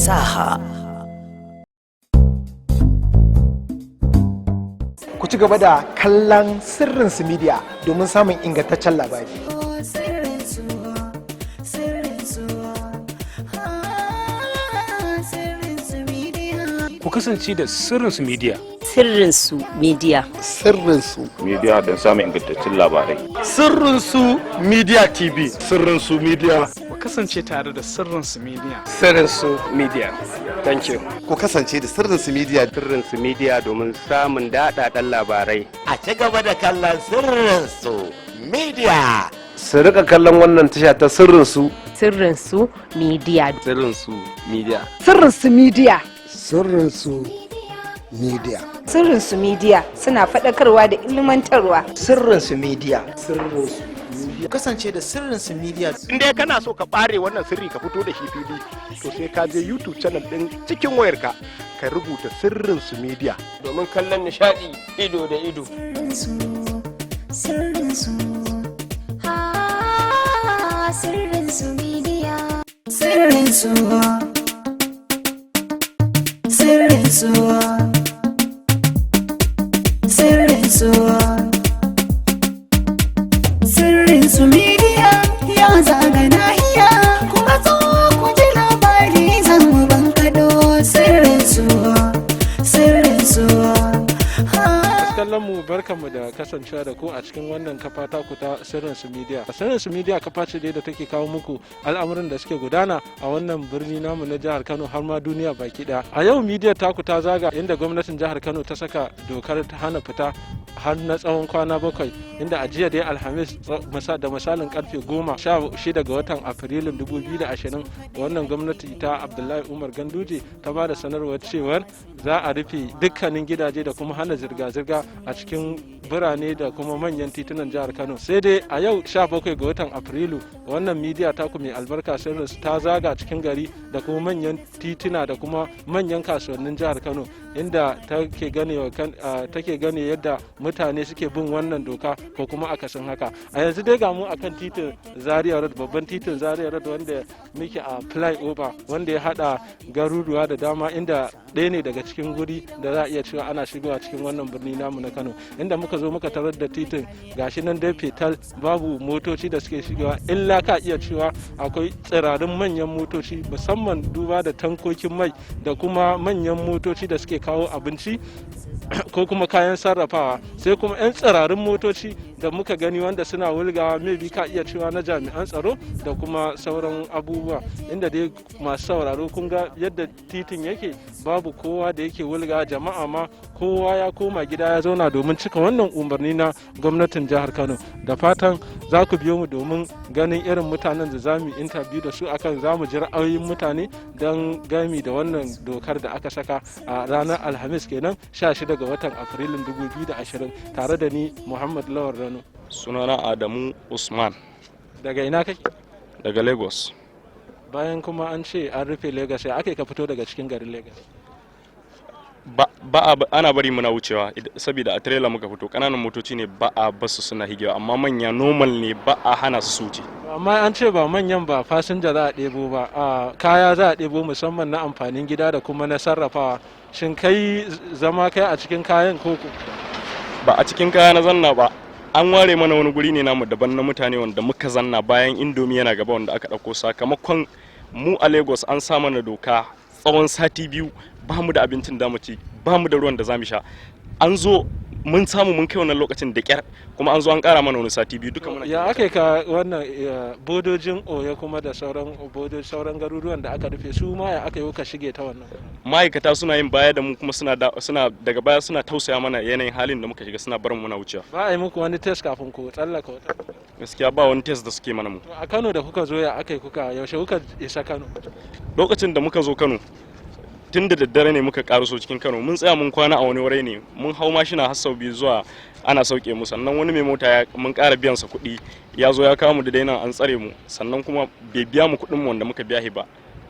Fasaha. Ku ci gaba da kallon Sirrin Su Media domin samun ingantaccen labari. Sirrinsu, sirrinsu, sirrinsu media. Ku kasance da Sirrinsu Media. Sirrinsu Media. Sirrinsu Media don samun ingantattun labarai. Sirrinsu Media TV. Sirrinsu Media. Ku kasance tare da Sirrinsu Media. Sirrinsu Media. Thank you. Ku kasance da Sirrinsu Media. Sirrinsu Media domin samun daɗaɗɗen labarai. A ci gaba da kallon Sirrinsu Media. Su rika kallon wannan tasha ta Sirrinsu. Sirrinsu Media. Sirrinsu Media. Sirrinsu Media. Sirrinsu Media. Sirrinsu Media suna faɗakarwa da ilmantarwa. Sirrinsu Media. Sirrinsu Media. Kasance da Sirrinsu Media. In dai kana so ka bare wannan sirri ka fito da shi fili, to sai ka je YouTube channel din cikin wayarka, ka rubuta Sirrinsu Media. Domin kallon nishadi ido da ido. Sirrinsu, sirrinsu, sirrinsu media. Sirrinsu, sirrinsu, sirrinsu, sirrinsu media ya zaga nahiya, kuma zo ku ji labari, zan mu bankaɗo sirrinsu, sirrinsu. Kallon mu, barkanmu da kasancewa da ku a cikin wannan kafa taku ta Sirrinsu Media. Sirrinsu Media kafa ce dai da take kawo muku al'amuran da suke gudana a wannan birni namu na jihar Kano, har ma duniya baki daya. A yau media taku ta zaga inda gwamnatin jihar Kano ta saka dokar ta hana fita har na tsawon kwana 7, inda a jiya dai Alhamis, da misalin karfe 16 ga watan Afrilun 2020, wannan gwamnati ta Abdullahi Umar Ganduje ta ba da sanarwar cewar za a rufe dukkanin gidaje da kuma hana zirga-zirga a cikin birane da kuma manyan titunan jihar Kano. Sai dai a yau 17 ga watan Afrilu, wannan media taku mai albarka Sirrinsu ta zaga cikin gari da kuma manyan tituna da kuma manyan kasuwannin jihar Kano, inda take gane yadda mutane suke bin wannan doka ko kuma akasin haka. A yanzu dai ga mu akan titin Zaria Road, babban titin Zaria Road, wanda muke a flyover wanda ya hada garuruwa da dama, inda ɗaya ne daga cikin guri da za a iya cewa ana shigowa cikin wannan birni namu na Kano, inda muka zo muka tarar da titin gashi nan dai fetal, babu motoci da suke shigowa, illa ka iya cewa akwai tsirarin manyan motoci, musamman duba da tankokin mai da kuma manyan motoci da suke kawo abinci ko kuma kayan sarrafawa, sai kuma 'yan tsirarin motoci da muka gani wanda suna wulgawa, maybe ka iya cewa na jami'an tsaro da kuma sauran abubuwa. Inda dai masu sauraro kun ga yadda titin yake, babu kowa da yake wulga, jama'a ma kowa ya koma gida ya zauna domin cika wannan umarni na gwamnatin jihar Kano. Da fatan za ku biyo mu domin ganin irin mutanen da za mu interview da su akan za mu ji ra'ayoyin mutane don gami da wannan dokar da aka saka a ranar Alhamis kenan, 16 ga watan Afrilun 2020, tare da ni Muhammad Lawal Rano. Sunana Adamu Usman. Daga ina kake? Daga Lagos. Bayan kuma an ce an rufe Lagos, ya aka ka fito daga cikin garin Lagos? Ba ana bari muna wucewa, saboda a trailer muka fito. Kananan motoci ne ba a basu suna higewa, amma manya normal ne, ba a hana su wuce. Amma an ce ba manyan ba fasinja za a ɗebo ba, a kaya za a ɗebo, musamman na amfanin gida da kuma na sarrafawa. Shin kai zama kai a cikin kayan koko? Ba a cikin kaya na zanna ba. An ware mana wani guri ne namu daban na mutane wanda muka zanna, bayan indomi yana gaba wanda aka ɗauko. Sakamakon mu a Lagos an sa mana doka tsawon sati 2, ba mu da abincin da mu ci, ba mu da ruwan da za mu sha. An zo mun samu mun kai wannan lokacin da kyar, kuma an zo an kara mana wani sati 2 duka muna. Ya aka ka wannan bodojin Oyo kuma da sauran bodojin sauran garuruwan da aka rufe su ma, ya aka yi ka shige ta wannan? Ma'aikata suna yin baya da mu, kuma suna daga baya suna tausaya mana yanayin halin da muka shiga, suna barin muna wucewa. Ba a yi muku wani test kafin ku tsallaka wata? Gaskiya ba wani test da suke mana mu. A Kano da kuka zo, ya aka yi kuka, yaushe kuka isa Kano? Lokacin da muka zo Kano, tun da daddare ne muka karaso cikin Kano. Mun tsaya mun kwana a wani wuri ne, mun hau mashina har sau 2 zuwa ana sauke mu. Sannan wani mai mota mun ƙara biyan sa kuɗi, ya zo ya kawo mu da nan an tsare mu, sannan kuma bai biya mu kuɗin mu wanda muka biya shi ba,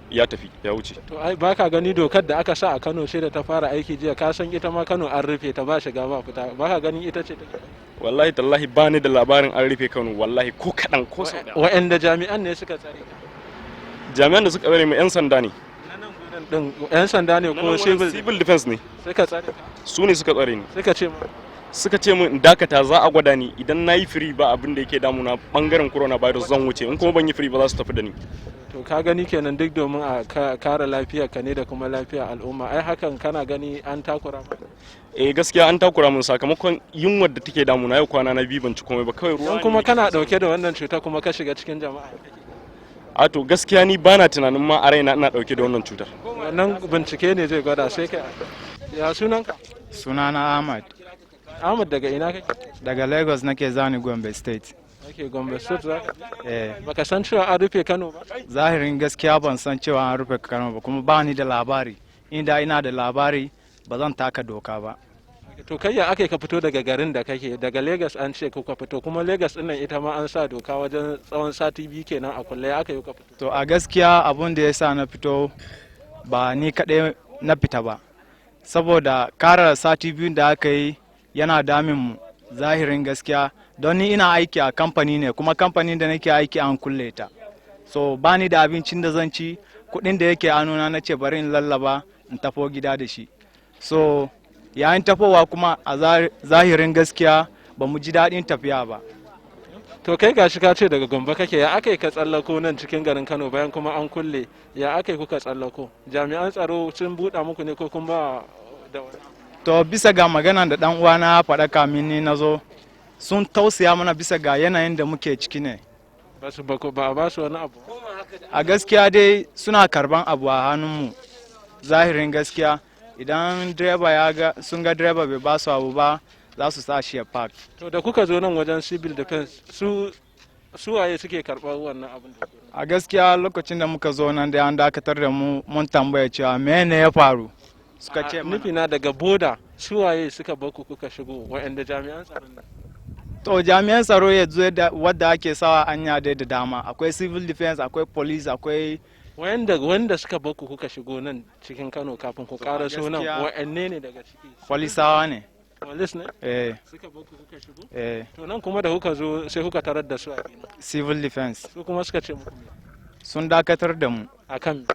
ya tafi ya wuce. To ai baka gani dokar da aka sa a Kano sai da ta fara aiki jiya? Ka san ita ma Kano an rufe ta, ba shiga ba fita. Baka gani ita ce take? Wallahi tallahi ba ni da labarin an rufe Kano, wallahi ko kaɗan, ko sau ɗaya. Wa'anda jami'an ne suka tsare ka? Jami'an da suka tsare mu 'yan sanda ne. Din yan sanda ne ko civil? Civil defense ne. Suka tsare ka? Su ne suka tsare ni. Suka ce ma? Suka ce min in dakata, za a gwada ni. Idan na yi free, ba abin da yake damuna bangaren coronavirus, zan wuce. In kuma ban yi free ba, za su tafi da ni. To ka gani kenan, duk domin a kare lafiyar ka ne da kuma lafiyar al'umma. Ai hakan kana gani an takura ma? Eh, gaskiya an takura min, sakamakon yunwar da take damuna. Yau kwana na 2 ban ci komai ba, kawai ruwa. Don kuma kana dauke da wannan cuta kuma ka shiga cikin jama'a? A to, gaskiya ni bana tunanin ma a raina ina dauke da wannan cutar. Wannan bincike ne zai gwada. Sai ka ya sunanka? Sunana Ahmad. Ahmad, daga ina kake? Daga Lagos nake, zani Gombe State. Ake Gombe State za? Eh. Baka san cewa an rufe Kano ba? Zahirin gaskiya ban san cewa an rufe Kano ba, kuma ba ni da labari. Inda ina da labari, ba zan taka doka ba. To kai, ya aka ka fito daga garin da kake, daga Lagos? An ce kuka fito, kuma Lagos din nan ita ma an sa doka wajen tsawon sati 2 kenan a kulle. Aka yi ka fito? To a gaskiya abun da ya sa na fito, ba ni kaɗai na fita ba. Saboda kara sati 2 da aka yi yana damin mu, zahirin gaskiya, don ni ina aiki a kamfani ne, kuma kamfanin da nake aiki an kulle ta. So ba ni da abincin da zan ci. Kuɗin da yake hannuna, na ce bari in lallaba in tafo gida da shi. So yayin tafowa kuma, a zahirin gaskiya ba mu ji daɗin tafiya ba. To kai, gashi ka ce daga Gombe kake, ya aka yi ka tsallako nan cikin garin Kano bayan kuma an kulle? Ya aka yi kuka tsallako? Jami'an tsaro sun buɗa muku ne ko kun ba da wani? To bisa ga magana da ɗan uwana ya faɗa kamin ni na zo, sun tausaya mana bisa ga yanayin da muke ciki ne. Ba su ba ba ba su wani abu? A gaskiya dai suna karban abu a hannunmu. Zahirin gaskiya, idan direba ya ga sun ga direba bai ba su abu ba, za su sa shi ya park. To da kuka zo nan wajen civil defense, su waye suke karɓar wannan abin da? A gaskiya lokacin da muka zo nan da an dakatar da mu, mun tambaya cewa mene ya faru, suka ce mana Nufi na, daga boda, su waye suka bar ku kuka shigo? Wa'anda jami'an tsaron ne? To jami'an tsaro ya zo da wadda ake sawa anya dai da dama, akwai civil defense, akwai police, akwai Wanda suka bar ku kuka shigo nan cikin Kano kafin ku ƙara nan, wa'anne ne daga ciki? Polisawa ne. Police ne? Eh. Suka bar ku kuka shigo? Eh. To nan kuma da kuka zo, sai kuka tarar da su a ina? Civil defense. Su kuma suka ce muku me? Sun dakatar da mu akan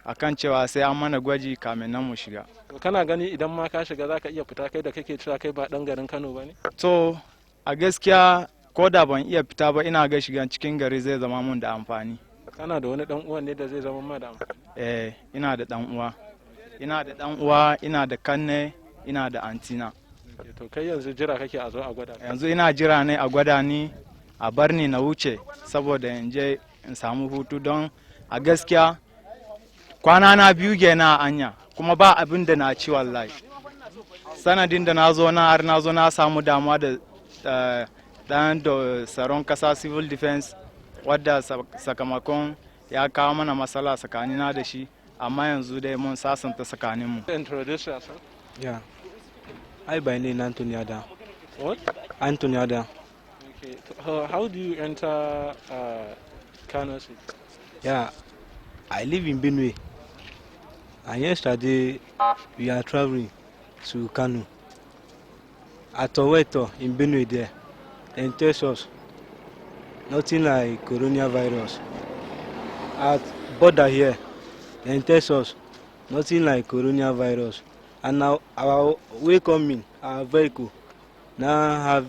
akan cewa sai an mana gwaji kamin nan mu shiga. To kana gani idan ma ka shiga zaka iya fita, kai da kake cewa kai ba dan garin Kano ba ne? To a gaskiya ko da ban iya fita ba, ina ga shigan cikin gari zai zama mun da amfani. Kana da wani dan uwan ne da zai zama ma da amfani? Eh, ina da dan uwa, ina da dan uwa, ina da kanne, ina da antina. To kai yanzu jira kake a zo a gwada ka? Yanzu ina jira ne a gwada ni, a bar ni na wuce, saboda in je in samu hutu, don a gaskiya kwana na 2 kenan a anya, kuma ba abin da na ci wallahi. Sanadin da na zo na har na zo na samu damuwa da dan da tsaron kasa, civil defense, wadda sakamakon ya kawo mana matsala tsakanina da shi, amma yanzu dai mun sasanta tsakaninmu. Introduce yourself. Yeah. I by name Anthony Adam. What? Anthony Adam. Okay. How do you enter Kano City? Yeah. I live in Benue. And yesterday we are traveling to Kano. At Oweto in Benue there, they test us. Nothing like coronavirus. At border here, they test us. Nothing like coronavirus. And now our way coming, our vehicle now have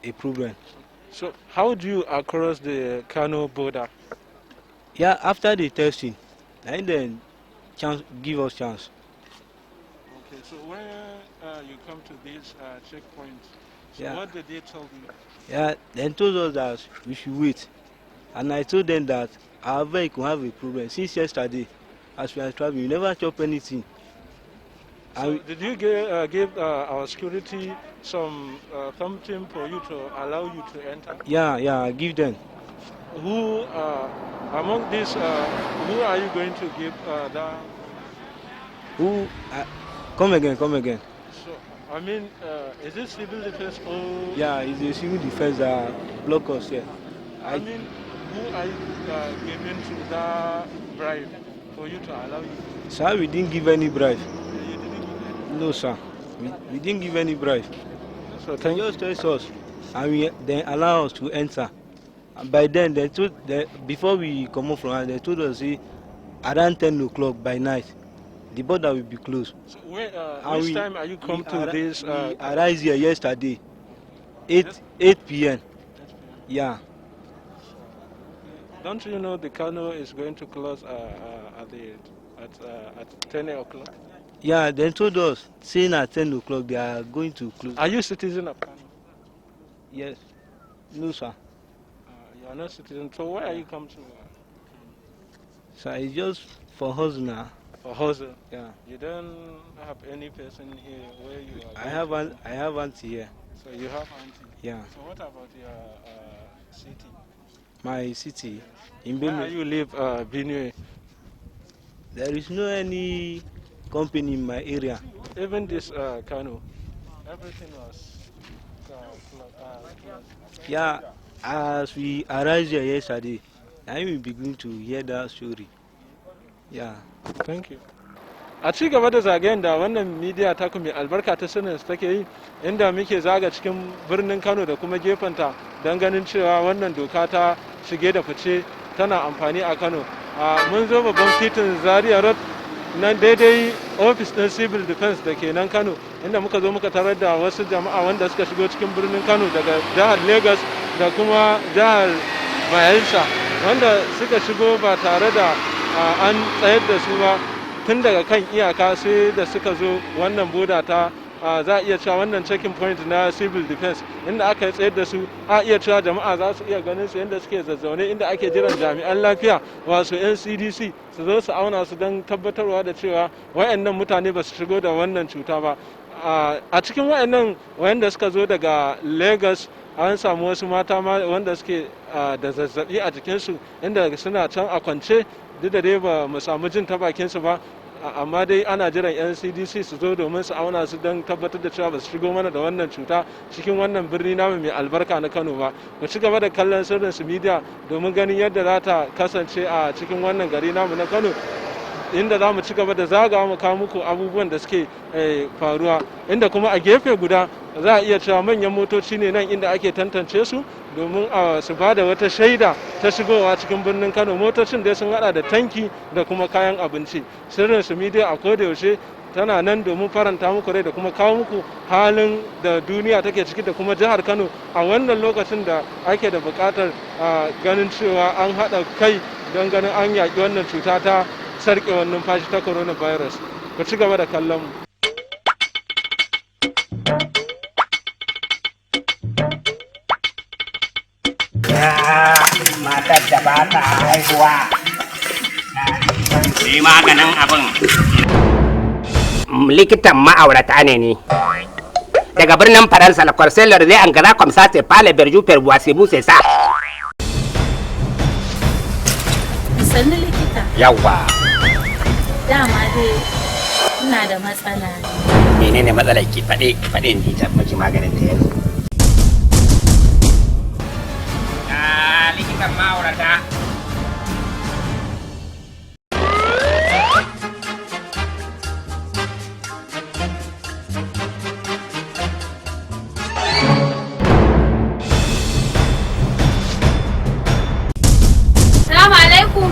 a problem. So how do you across the Kano border? Yeah, after the testing, and then chance give us chance. Okay, so when you come to this checkpoint, so what did they tell you? Yeah, they told us that we should wait. And I told them that our vehicle have a problem since yesterday. As we are traveling, we never chop anything. So And did you give our security some something for you to allow you to enter? Yeah, I give them. Who among these, who are you going to give that? Who? Come again, come again. So, I mean, is it civil defense or? Yeah, it's a civil defense that block us here. I mean, who are you giving to that bribe for you to allow you? Sir, we didn't give any bribe. You didn't give any? No, sir. We didn't give any bribe. So thank just test us, and we then allow us to enter. And by then, they told they, before we come out from here, they told us, say, Around 10 o'clock by night, the border will be closed. So where, which time are you come to this? We arrived here yesterday, 8 p.m. Yeah. Don't you know the Kano is going to close at 10 o'clock? Yeah, they told us, saying at 10 o'clock they are going to close. Are you citizen of Kano? Yes. No, sir. You are not citizen, so why are you come to? So it's just for us now. For hustle? Yeah. You don't have any person here where you are? I have auntie here. So you have auntie? Yeah. So what about your city? My city, in Benue. Where you live, Benue? There is no any company in my area. Even this Kano, everything was closed. Yeah, as we arrived here yesterday, I will begin to hear that story. Yeah. Thank you. A ci gaba da zagayen da wannan midiya ta mai albarka ta sirrin take yi, inda muke zaga cikin birnin Kano da kuma gefenta don ganin cewa wannan doka ta shige da fice tana amfani a Kano. Mun zo babban titin Zaria Road nan daidai ofis ɗin Civil Defense da ke nan Kano, inda muka zo muka tarar da wasu jama'a wanda suka shigo cikin birnin Kano daga jihar Lagos da kuma jihar Bayelsa, wanda suka shigo ba tare da an tsayar da su ba tun daga kan iyaka sai da suka zo wannan boda ta za a iya cewa wannan checking point na civil defense inda aka tsayar da su. A iya cewa jama'a za su iya ganin su inda suke zazzaune, inda ake jiran jami'an lafiya wasu NCDC su zo su auna su don tabbatarwa da cewa wayannan mutane ba su shigo da wannan cuta ba. A cikin wayannan wayanda suka zo daga Lagos an samu wasu mata wanda suke da zazzabi a jikinsu, inda suna can a kwance, duk da dai ba mu samu jin ta bakinsu ba, amma dai ana jiran NCDC su zo domin su auna su don tabbatar da cewa ba su shigo mana da wannan cuta cikin wannan birni namu mai albarka na Kano ba. Ku ci gaba da kallon sirrin su media domin ganin yadda za ta kasance a cikin wannan gari namu na Kano, inda za mu ci gaba da zagawa mu kawo muku abubuwan da suke faruwa, inda kuma a gefe guda za a iya cewa manyan motoci ne nan inda ake tantance su domin su ba da wata shaida ta shigowa cikin birnin Kano. Motocin dai sun hada da tanki da kuma kayan abinci. Sirrin su media a koda yaushe tana nan domin faranta muku rai da kuma kawo muku halin da duniya take ciki da kuma jihar Kano a wannan lokacin da ake da buƙatar ganin cewa an haɗa kai don ganin an yaƙi wannan cuta ta sarkewar numfashi ta coronavirus. Ku ci gaba da kallon mu. Matar da ba ta haihuwa. Ni maganin abin. Likitan ma'aurata ne ni. Daga birnin Faransa, la Corseller zai an gaza kwamsa te pale berju per boisibu c'est ça. Sannu likita. Yawwa. Dama dai ina da matsala. Menene matsalar ki? Faɗe, faɗe in ji ta miki maganin ta yanzu. Likitan ma'aurata. Salamu alaikum.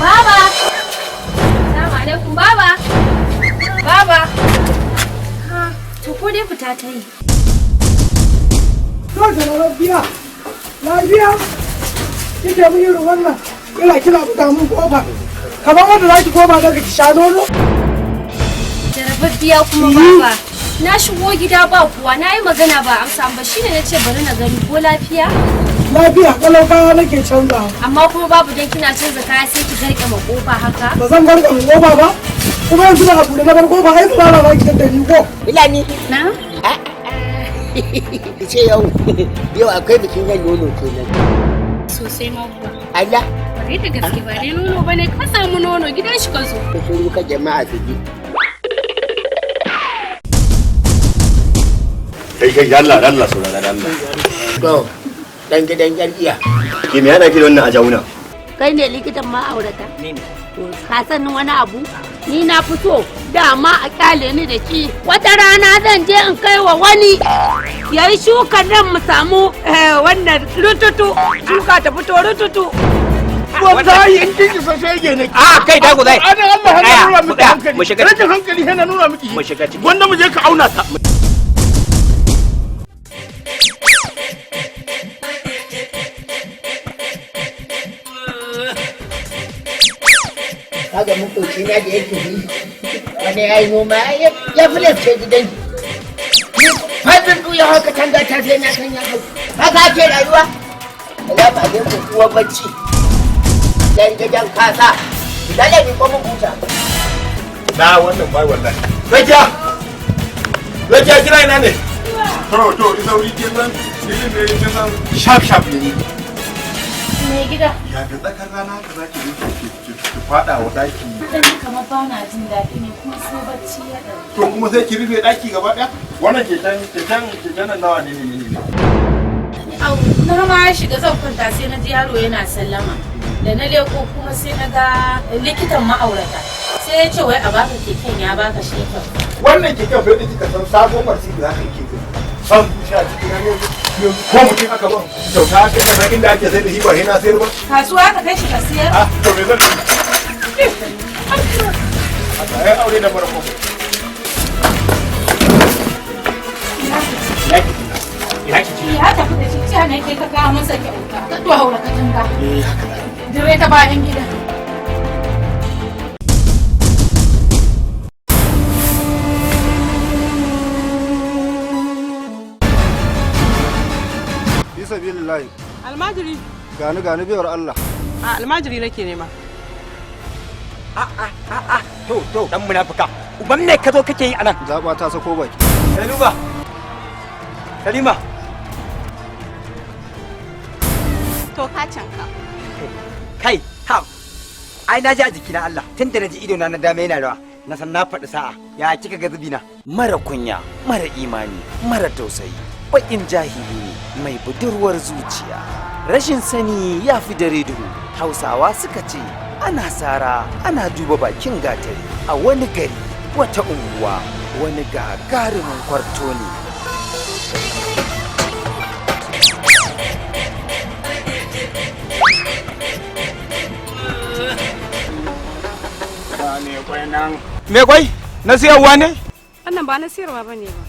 Baba. Salamu alaikum baba. Baba. Ha, to ko dai fita ta yi. Dole na biya. Lafiya kike mun irin wannan kira kina buga mun kofa kamar wanda zaki koma daga ki sha nono. Jarababbiya kuma baba. Na shigo gida ba kuwa, na yi magana ba amsa ba, shine na ce bari na gani ko lafiya. Lafiya kalau, kaya nake canza. Amma kuma babu dan kina canza kaya sai ki garke ma kofa haka. Ba zan garke ma kofa ba. Kuma yanzu ba abu da na bar kofa ai ba za ki tantance ni ko. Bilani. Na? Ce yau yau akwai bikin yan nono kenan. Sosai ma kuwa. Allah. Bare da gaske ba dai nono bane, ka samu nono gidan shi ka zo. Shiru ka jama'a su ji. Kai kai Allah Allah saurara Allah. To dan gidan yar iya. Ke me yana ki da wannan ajauna? Kai ne likitan ma'aurata? Ni ne. To ka san wani abu? Ni na fito dama a kyale ni da shi. Wata rana zan je in kai wa wani yayi shuka nan mu samu wannan rututu, shuka ta fito rututu. Wallahi in kin isa shege ne. A kai dago zai. Adan Allah ya nuna miki hankali. Mu shiga Rashin hankali yana nuna miki. Mu shiga ciki. Wanda mu je ka auna ta. Kaga makoci na da yake yi wani ya yi noma ya filafce gidan ni fadin duya haka tanga ta sai na san ya hau haka ake rayuwa. Salamu alaikum uwar bacci dan gidan kasa lalle ni ko mun huta. Na wannan bai wallahi. Rakiya! Rakiya kira ina ne? To ina wuri kin san ni ne kin san sharp sharp ne. Mai gida. Ya da tsakar rana ka zaki je ki fada wa daki. Dan kamar ba na jin daɗi ne kuma sai bacci ya ɗauke. To kuma sai ki rufe daki gaba ɗaya? Wannan keken nan nawa ne ne ne. Au, na ma shiga zan kwanta sai na ji yaro yana sallama. Da na leko kuma sai na ga likitan ma'aurata. Sai ya ce wai a baka keken ya baka shi kyau. Wannan keken fa yadda kika san sabon Mercedes haka yake. San zuciya cikin nan yanzu ko mutum aka ban kyauta aka yi na inda ake sai da shi ba sai na sayar ba. Kasuwa ka kai shi ka siyar? Ah, to me zan yi? Allah ya aure da mara kwabo. Ya tafi da shi ciya ne kai ka kawo masa kyauta. Ka to haura katanga. Eh, haka da. Dire ta bayan gida. Sabilillahi. Almajiri. Gani gani biyar Allah. A almajiri nake nema. A a a to to dan munafika. Uban me ka zo kake yi anan? Zaba ta sako baki. Salima. Salima. To ka canka. Kai, ha. Ai na ji a jikina Allah, tunda na ji ido na na dama yana rawa. Na san na faɗi sa'a. Ya kika ga zubina? Mara kunya, mara imani, mara tausayi. Baƙin jahili ne mai budurwar zuciya. Rashin sani ya fi dare duhu. Hausawa suka ce ana sara ana duba bakin gatari a wani gari wata unguwa wani gagarumin kwarto ne. Me kwai? Na siyarwa ne? Wannan ba na siyarwa bane ba.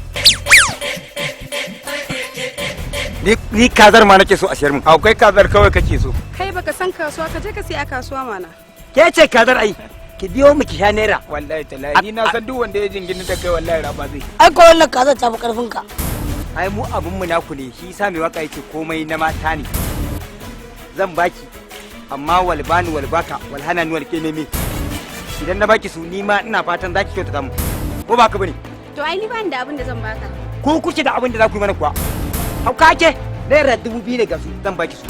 Ni kazar ma nake so a siyar min. Akwai kazar kawai kake so. Kai baka san kasuwa ka je ka siya a kasuwa mana. Ke ce kazar ai. Ki biyo mu ki sha naira. Wallahi tallahi ni na san duk wanda ya jingina ta kai wallahi raba zai. Ai ko wannan kazar ta fi karfin ka. Ai mu abun mu naku ne shi yasa mai waka yake komai na mata ne. Zan baki amma walbani walbaka walhanani walkememe. Idan na baki su ni ma ina fatan zaki kyautata mu. Ko ba ka bane? To ai ni bani da abin da zan baka. Ko kuke da abin da za ku yi mana kuwa? Hauka ke ₦2000 ne ga su zan baki su.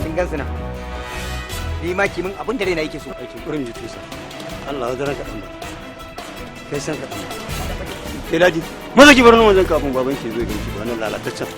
Kin gan su nan. Ni ma ki min abin da raina yake so. Aikin kurin ji tusa. Allah ya ka dan ba. Kai san ka dan ba. Kai laji, maza ki bar nan wajen kafin baban ki zo ya ganki ba wannan lalataccen.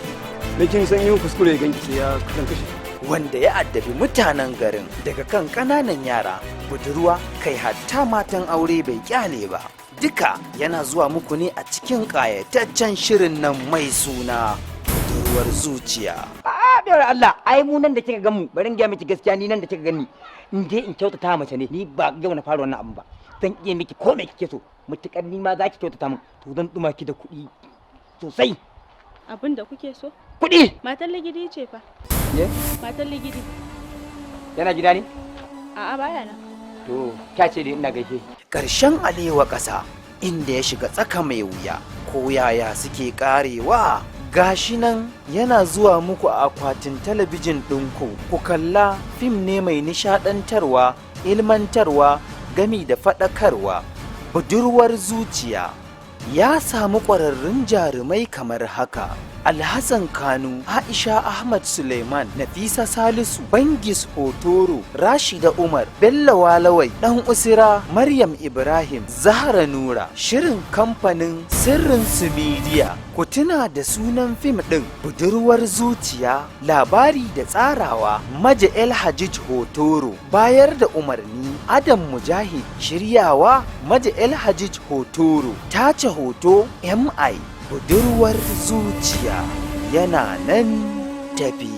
Da kin san yin kuskure ya ganki sai ya kusan kashe. Wanda ya addabi mutanen garin daga kan ƙananan yara, budurwa, kai hatta matan aure bai kyale ba. Duka yana zuwa muku ne a cikin ƙayataccen shirin nan mai suna budurwar zuciya. A biyar Allah, ai mu nan da kika gan mu, bari in gaya miki gaskiya ni nan da kika gani. In dai in kyautata mace ne, ni ba yau na fara wannan abun ba. Zan iya miki ko me kike so, mutukar ni ma za ki kyautata min, to zan duma ki da kuɗi sosai. Abin da kuke so? Kuɗi! Matan ligidi ce fa. Ye? Matan ligidi. Yana gida ne? A'a baya nan. To, kya ce dai ina gaishe. Ƙarshen alewa ƙasa inda ya shiga tsaka mai wuya ko yaya suke ƙarewa. Gashi nan yana zuwa muku a akwatin talabijin ɗinku ku kalla fim ne mai nishaɗantarwa, ilmantarwa, gami da faɗakarwa. Budurwar zuciya ya samu ƙwararrun jarumai kamar haka: Alhassan Kanu, Aisha Ahmad Suleiman, Nafisa Salisu, Bangis Hotoro, Rashida Umar, Bello Walawai, Dan Usira, Maryam Ibrahim, Zahra Nura. Shirin kamfanin Sirrin su Media. Ku tuna da sunan fim ɗin Budurwar Zuciya, labari da tsarawa Maja El Hajij Hotoro, bayar da umarni Adam Mujahid, shiryawa Maja El Hajij Hotoro, tace hoto MI. Budurwar Zuciya yana nan tafi.